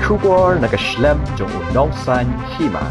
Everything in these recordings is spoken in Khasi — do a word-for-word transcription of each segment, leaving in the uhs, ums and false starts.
Khubor na ka shlem jong u nongsan hima.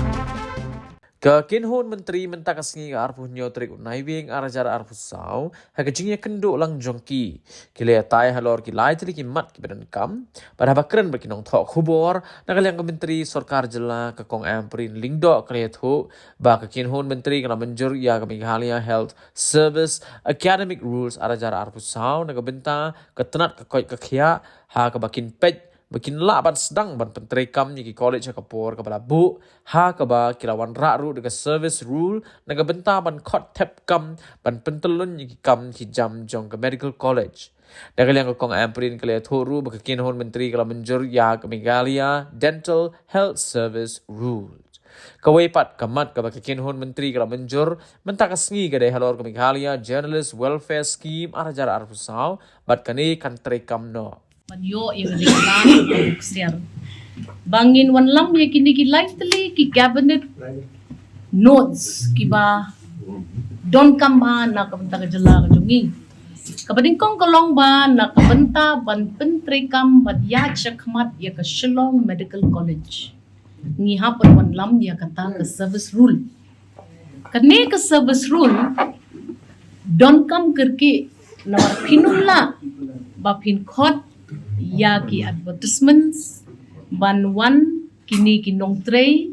Ka kynhun myntri mynta ka sngi ka arphew hynñiew tarik u Naiwieng ar hajar arphew saw, ha ka jingïakynduh lang jong ki, ki la ïatai halor ki lai tylli ki mat kiba donkam. Bad haba kren bad ki nongthoh khubor na ka liang ka myntri sorkar jylla ka Kong Ampareen Lyngdoh ka la ïathuh ba ka kynhun myntri ka la mynjur ïa ka Meghalaya Health Service Academic Rules ar hajar arphew saw na ka bynta ka tnat ka koit ka khiah ha kaba kin peit ba kin lah ban sdang ban pyntreikam ïa ki college ha ka por kaba la buh, ha kaba ki la wanrah ruh da ka service rule na ka bynta ban khot thep kam ban pyntyllun ïa ki kam ki jam jong ka medical college. Na ka liang ka Kong Ampareen ka la ïathuh ruh ba ka kynhun myntri ka la mynjur ïa ka Meghalaya Dental Health Service Rules. Kawei pat ka mat kaba ka kynhun myntri ka la mynjur mynta ka sngi ka dei halor ka Meghalaya Journalist Welfare Scheme ar hajar arphew saw, bad kane kan treikam noh. Ban ïoh ïa ka jingkhlaiñ ka ksiar. Ba ngin wanlam ïa kine ki lai tylli ki cabinet notes kiba donkam bha na ka bynta ka jylla ka jong ngi. Kaba nyngkong ka long ba na ka bynta ban pyntreikam ban ïaid shakhmat ïa ka Shillong Medical College, ngi hap ban wanlam ïa kata ka service rule. Kane ka service rule donkam kyrkieh namar phin ym lah ba phin khot ïa ki advertisements ban wan kine ki nongtrei,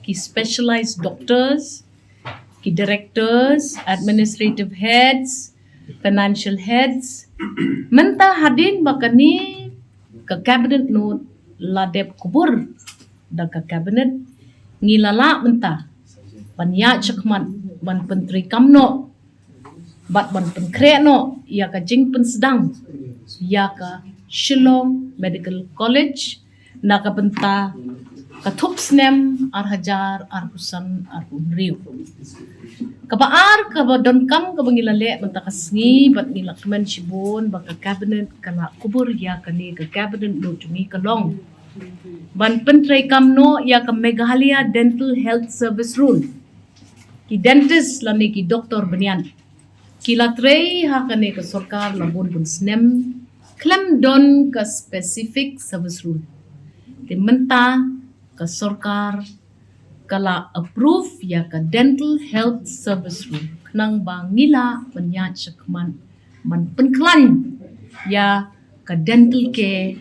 ki specialized doctors, ki directors, administrative heads, financial heads. Mynta hadien ba kane ka cabinet note la dep kubur da ka cabinet, ngi la lah mynta ban ïaid shakhmat ban pyntreikam noh bad ban pynkhreh noh ïa ka jingpynsdang ïa ka Shillong Medical College na ka bynta ka thup snem ar hajar arphew san arphew hynriew. Kaba ar kaba donkam kaba ngi la leh mynta ka sngi bad ngi la kmen shibun ba ka cabinet ka la kubur ïa kane ka cabinet note jong ngi ka long ban pyntreikam noh ïa ka Meghalaya Dental Health Service Rule. Ki dentist lane ki doktor bniat ki la trei ha kane ka sorkar la bun bun snem khlem don ka specific service rule. Te mynta ka sorkar ka la approve ïa ka Dental Health Service Rule khnang ba ngi lah ban ïaid shakhmat ban pynkhlaiñ ïa ka dental care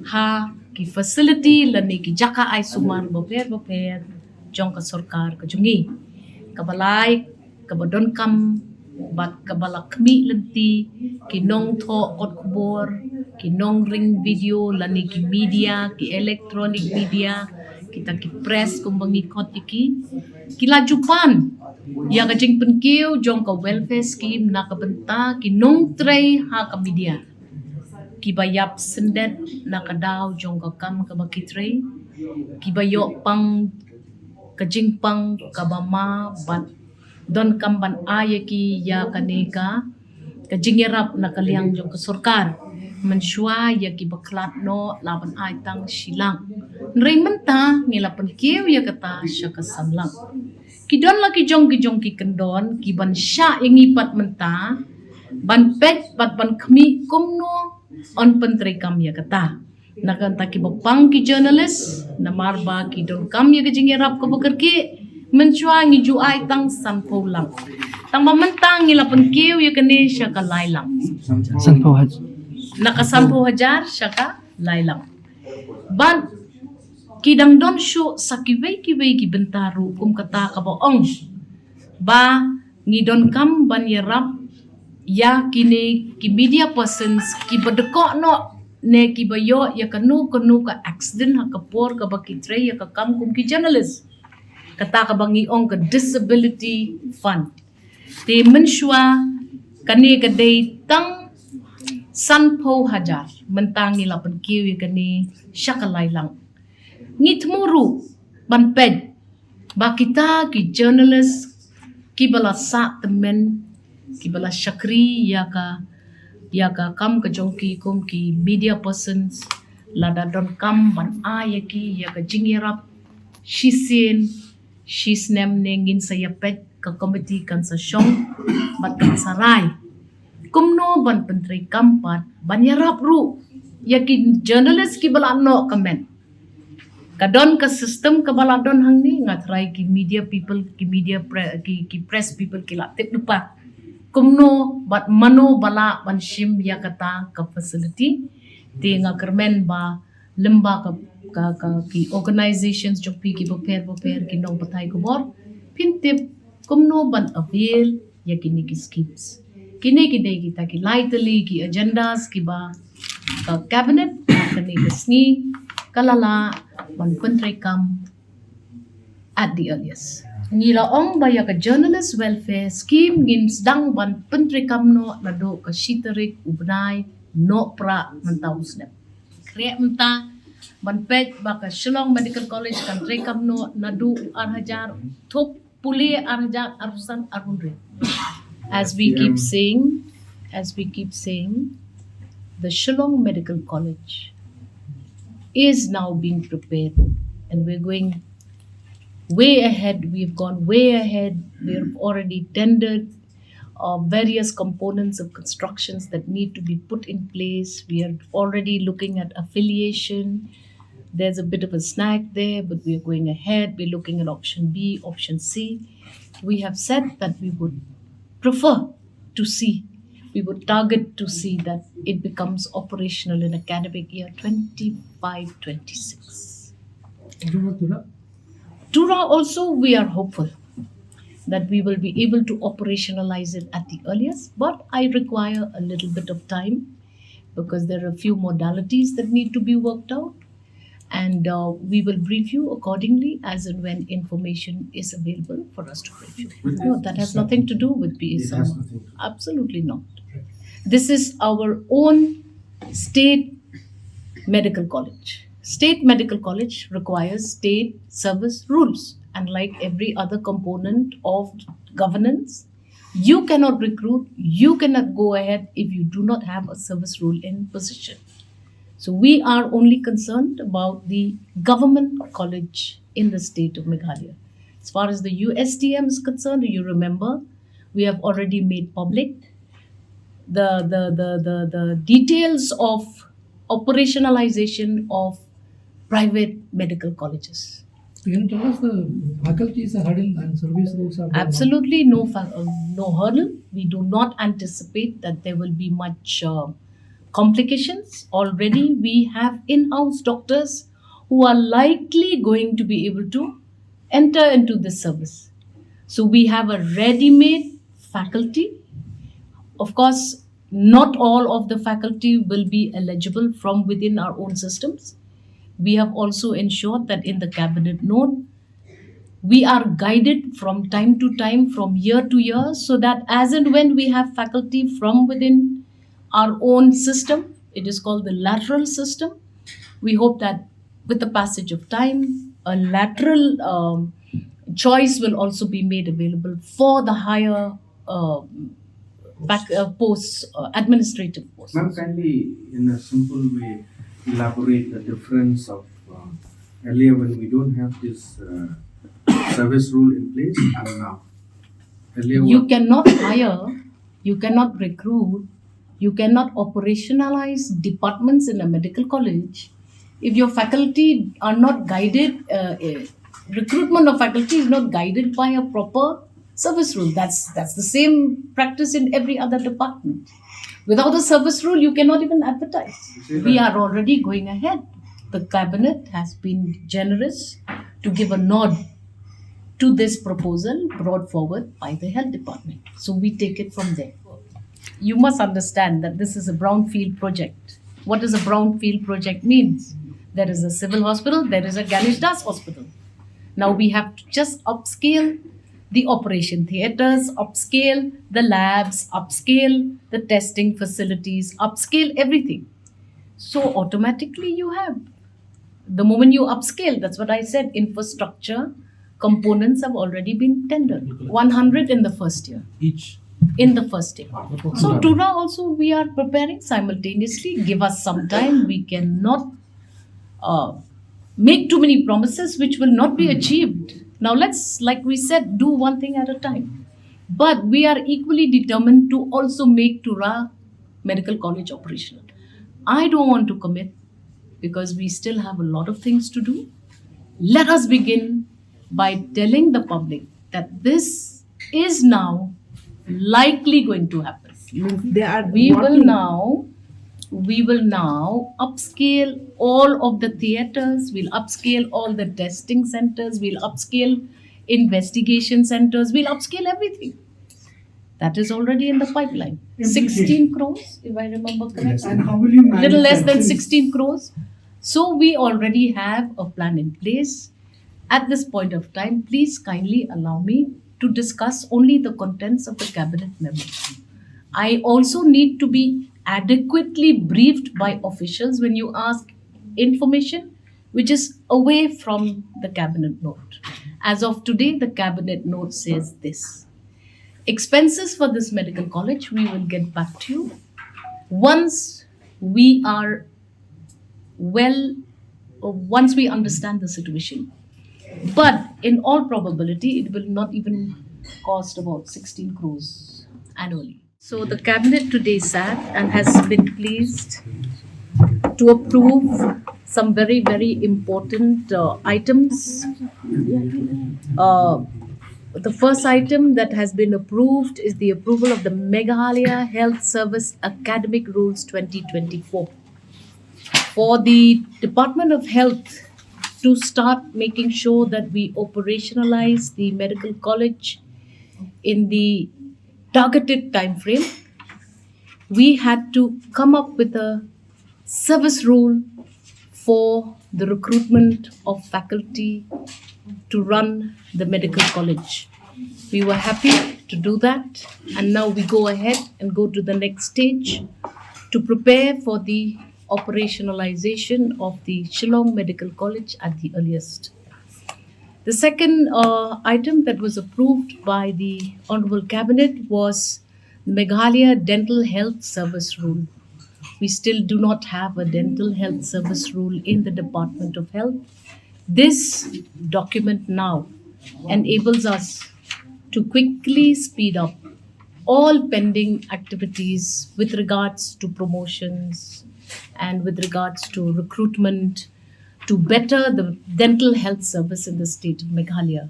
ha ki facility lane ki jaka ai sumar bapher bapher jong ka sorkar ka jong ngi. Kaba lai kaba donkam bad kaba la khmih lynti, ki nongthoh kot khubor, ki nongring video lane ki media, ki electronic media, kita ki press kumba ngi khot ïa ki, ki la ju pan ïa ka jingpynkiew jong ka welfare scheme na ka bynta ki nongtrei ha ka media, kiba ïap syndet na ka daw jong ka kam kaba ki trei, kiba ïoh pang ka jingpang kaba ma bad donkam ban ai ïa ki ïa kane ka, ka jingïarap na ka liang jong ka sorkar. Mynshuwa ïa kiba khlad noh lah ban ai tang shi lak. Hynrei mynta ngi la pynkiew ïa kata sha ka san lak. Ki don la ki jong ki jong ki kyndon kiban shah ïa ngi pat mynta ban peit bad ban khmih kumno yn pyntreikam ïa kata. Na ka bynta kiba pang ki journalist namar ba ki donkam ïa ka jingïarap kaba kyrkieh, mynshuwa ngi ju ai tang sanphew lak. Tang ba mynta ngi la pynkiew ïa kane sha ka lai lak. Sanphew hajar. Na ka sanphew hajar sha ka lai lak. Bad ki dang don shuh sa kiwei kiwei ki bynta ruh kum kata kaba ong ba ngi donkam ban ïarap ïa kine ki media persons kiba dkoh noh ne kiba ïoh ïa kano kano ka accident ha ka por kaba ki trei ïa ka kam kum ki journalist. Kata kaba ngi ong ka disability fund. Te mynshuwa kane ka dei tang sanphew hajar, mynta ngi la pynkiew ïa kane sha ka lai lak. Ngi thmu ruh ban peit ba kita ki journalist kiba la sah tymmen, kiba la shakri ïa ka, ïa ka kam ka jong ki kum ki media persons, lada donkam ban ai ïa ki ïa ka jingïarap shisien shisnem ne ngin sa ïa peit, ka komiti kan sa shong bad kan sa rai kumno ban pyntreikam pat ban ïarap ruh ïa ki journalist kiba la noh ka met. Ka don ka system kaba la don hangne, nga tharai ki media people, ki media pre-, ki, ki press people ki la tip lypa kumno bad mano ba lah ban shim ïa kata ka facility. Te nga kyrmen ba lyngba ka, ka, ka ki organizations jong phi ki bapher bapher, ki nongpathai khubor, phin tip kumno ban avail ïa kine ki schemes. Kine ki dei kita ki lai tylli ki agendas kiba ka cabinet ha kane ka sngi ka la lah ban pyntreikam at the earliest. Ngi la ong ba ïa ka journalist welfare scheme ngin sdang ban pyntreikam noh naduh ka shi tarik u bnai Nohprah mynta u snem. Khreh mynta ban peit ba ka Shillong Medical College kan treikam noh naduh u ar hajar, thup pule ar hajar arphew san, arphew hynriew. As we keep saying, as we keep saying, the Shillong Medical College is now being prepared, and we're going way ahead. We've gone way ahead. We've already tendered uh, various components of constructions that need to be put in place. We are already looking at affiliation. There's a bit of a snag there, but we are going ahead. We're looking at option B, option C. We have said that we would prefer to see, we would target to see that it becomes operational in academic year twenty-five twenty-six. Tura also, we are hopeful that we will be able to operationalize it at the earliest, but I require a little bit of time because there are a few modalities that need to be worked out, and uh, we will brief you accordingly as and when information is available for us to brief you. No, that has nothing to do with P A. Absolutely not. This is our own state medical college. State medical college requires state service rules, and like every other component of governance, you cannot recruit, you cannot go ahead if you do not have a service rule in position. So we are only concerned about the government college in the state of Meghalaya. As far as the U S T M is concerned, you remember, we have already made public the, the, the, the, the details of operationalization of private medical colleges. Can you tell us the faculties are hurdle and service rules are? Absolutely no fa-, uh, no hurdle. We do not anticipate that there will be much uh, complications. Already we have in-house doctors who are likely going to be able to enter into this service. So we have a ready-made faculty. Of course, not all of the faculty will be eligible from within our own systems. We have also ensured that in the cabinet note, we are guided from time to time, from year to year, so that as and when we have faculty from within our own system, it is called the lateral system. We hope that with the passage of time, a lateral um, choice will also be made available for the higher uh, back uh, posts, uh, administrative posts. Ma'am, kindly, in a simple way, elaborate the difference of uh, earlier when we don't have this uh, service rule in place and now. Earlier, you cannot hire, you cannot recruit, you cannot operationalize departments in a medical college if your faculty are not guided, uh, eh, recruitment of faculty is not guided by a proper service rule. That's, that's the same practice in every other department. Without a service rule, you cannot even advertise. We are already going ahead. The cabinet has been generous to give a nod to this proposal brought forward by the health department. So we take it from there. You must understand that this is a brownfield project. What does a brownfield project means? There is a civil hospital, there is a Ganesh Das hospital. Now we have to just upscale the operation theaters, upscale the labs, upscale the testing facilities, upscale everything. So automatically you have, the moment you upscale, that's what I said, infrastructure components have already been tendered. One hundred in the first year. Each. In the first year. So Tura also we are preparing simultaneously. Give us some time. We cannot uh, make too many promises which will not be achieved. Now let's, like we said, do one thing at a time. But we are equally determined to also make Tura Medical College operational. I don't want to commit because we still have a lot of things to do. Let us begin by telling the public that this is now likely going to happen. Means they are We will working. Now, we will now upscale all of the theaters, we'll upscale all the testing centers, we'll upscale investigation centers, we'll upscale everything. That is already in the pipeline. Implication. sixteen crores, if I remember correctly. And how will you manage Little less that than since sixteen crores. So we already have a plan in place. At this point of time, please kindly allow me to discuss only the contents of the cabinet memo. I also need to be adequately briefed by officials when you ask information which is away from the cabinet note. As of today, the cabinet note says this. Expenses for this medical college, we will get back to you once we are well, uh, once we understand the situation. But in all probability, it will not even cost about sixteen crores annually. So the cabinet today sat and has been pleased to approve some very, very important uh, items. Uh, the first item that has been approved is the approval of the Meghalaya Health Service Academic Rules twenty twenty-four. For the Department of Health to start making sure that we operationalize the medical college in the targeted time frame, we had to come up with a service rule for the recruitment of faculty to run the medical college. We were happy to do that, and now we go ahead and go to the next stage to prepare for the operationalization of the Shillong Medical College at the earliest. The second uh, item that was approved by the Honorable Cabinet was the Meghalaya Dental Health Service Rule. We still do not have a dental health service rule in the Department of Health. This document now enables us to quickly speed up all pending activities with regards to promotions and with regards to recruitment to better the dental health service in the state of Meghalaya.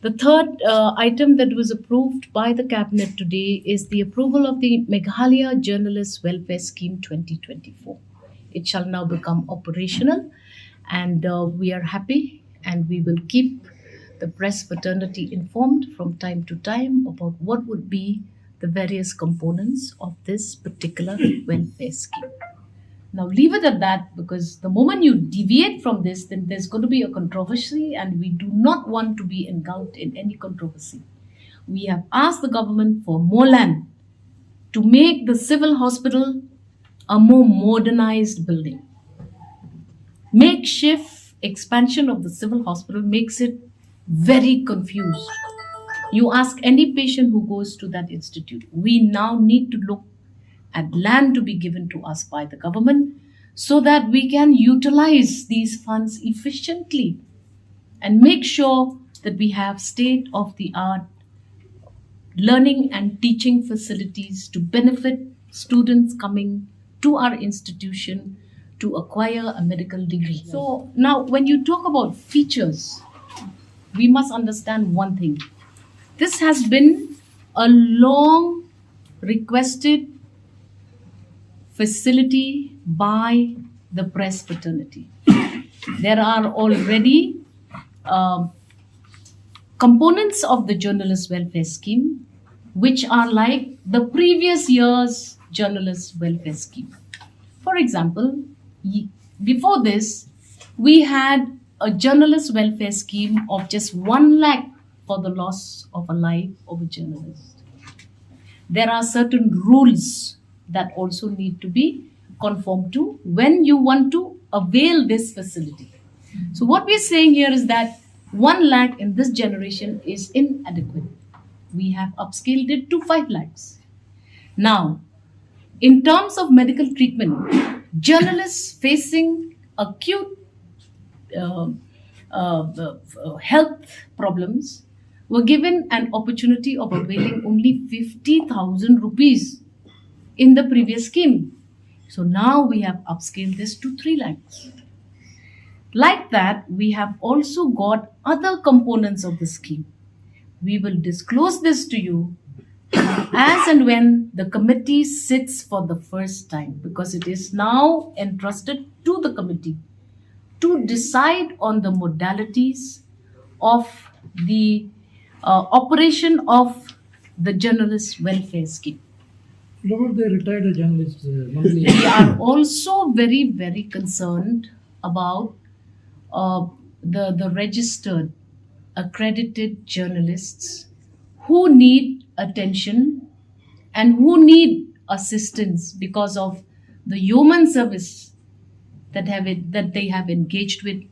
The third uh, item that was approved by the cabinet today is the approval of the Meghalaya Journalist Welfare Scheme twenty twenty-four. It shall now become operational, and uh, we are happy, and we will keep the press fraternity informed from time to time about what would be the various components of this particular welfare scheme. Now, leave it at that, because the moment you deviate from this, then there's going to be a controversy, and we do not want to be engulfed in any controversy. We have asked the government for more land to make the civil hospital a more modernized building. Makeshift expansion of the civil hospital makes it very confused. You ask any patient who goes to that institute, we now need to look at land to be given to us by the government so that we can utilize these funds efficiently and make sure that we have state of the art learning and teaching facilities to benefit students coming to our institution to acquire a medical degree. So now, when you talk about features, we must understand one thing. This has been a long requested facility by the press fraternity. There are already um, components of the journalist welfare scheme which are like the previous year's journalist welfare scheme. For example, y- before this, we had a journalist welfare scheme of just one lakh for the loss of a life of a journalist. There are certain rules that also need to be conformed to when you want to avail this facility. So what we're saying here is that one lakh in this generation is inadequate. We have upscaled it to five lakhs. Now, in terms of medical treatment, journalists facing acute uh, uh, uh, health problems were given an opportunity of availing only fifty thousand rupees in the previous scheme. So now we have upscaled this to three lakhs. Like that, we have also got other components of the scheme. We will disclose this to you as and when the committee sits for the first time, because it is now entrusted to the committee to decide on the modalities of the uh, operation of the journalist welfare scheme. What about the retired journalists, uh, Mamli? We are also very, very concerned about uh, the, the registered, accredited journalists who need attention and who need assistance because of the human service that have it, that they have engaged with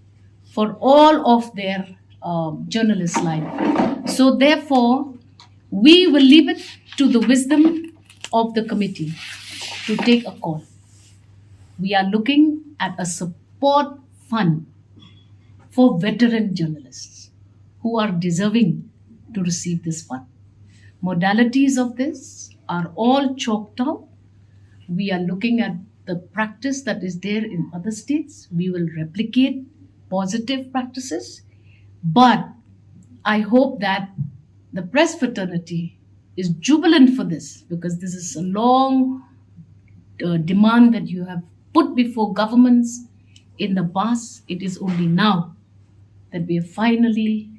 for all of their uh, journalist life. So therefore, we will leave it to the wisdom of the committee to take a call. We are looking at a support fund for veteran journalists who are deserving to receive this fund. Modalities of this are all chalked out. We are looking at the practice that is there in other states. We will replicate positive practices, but I hope that the press fraternity is jubilant for this, because this is a long uh, demand that you have put before governments in the past. It is only now that we are finally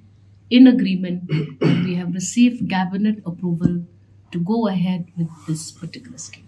in agreement. We have received cabinet approval to go ahead with this particular scheme.